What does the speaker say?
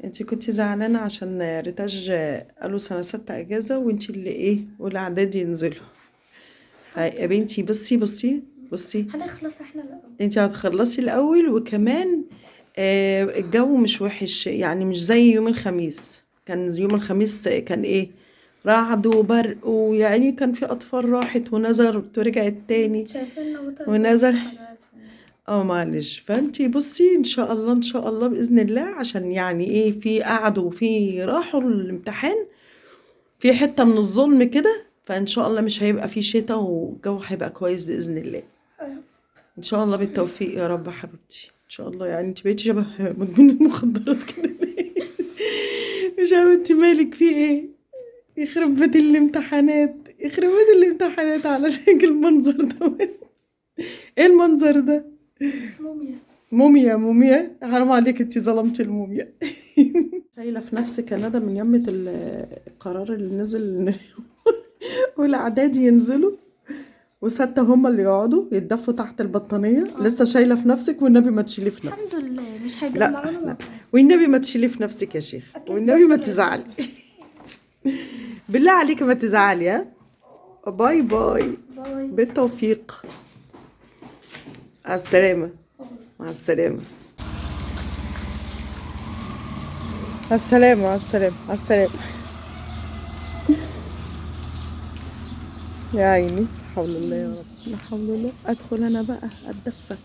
انتي كنتي زعلانة عشان ريتاج قالوا سنة 6 اجازة، وانتي اللي ايه والاعداد ينزلوا. يا بنتي بصي بصي بصي، هنخلص احنا الاول. انتي هتخلصي الاول، وكمان الجو مش وحش يعني، مش زي يوم الخميس. كان يوم الخميس كان ايه، رعد وبرق، ويعني كان في اطفال راحت ونزلت ورجعت تاني شايفين مطر ونزل. معلش. فانتي بصي ان شاء الله، ان شاء الله باذن الله، عشان يعني ايه، في قعدوا وفي راحوا الامتحان في حتة من الظلم كده، فان شاء الله مش هيبقى في شتاء والجو هيبقى كويس باذن الله. ان شاء الله بالتوفيق يا رب حبيبتي ان شاء الله. يعني انت بقيتي شبه مدمن المخدرات كده ليه؟ مش عارفه انت مالك في ايه. يخرب بيت الامتحانات، يخرب بيت الامتحانات على شكل المنظر ده. ايه المنظر ده؟ موميا. موميا، موميا، حرام عليك انتي ظلمتي الموميا. شايله في نفسك يا ندى من يمة القرار اللي نزل والاعداد ينزلوا وستة هم اللي يقعدوا يتدفوا تحت البطانية. لسه شايلة في نفسك؟ والنبي ما تشيلي في نفسك. الحمد لله مش لا، هيجمعونا لا. مع بعض. والنبي ما تشيلي في نفسك يا شيخ، أكيد والنبي ما برضه تزعلي. بالله عليك ما تزعلي. ها، bye bye. bye. بالتوفيق. مع السلامة. مع السلامة. مع السلامة. مع السلامة. مع السلامة. يا عيني، لا حول الله يا رب، لا حول الله. ادخل انا بقى اتدفى.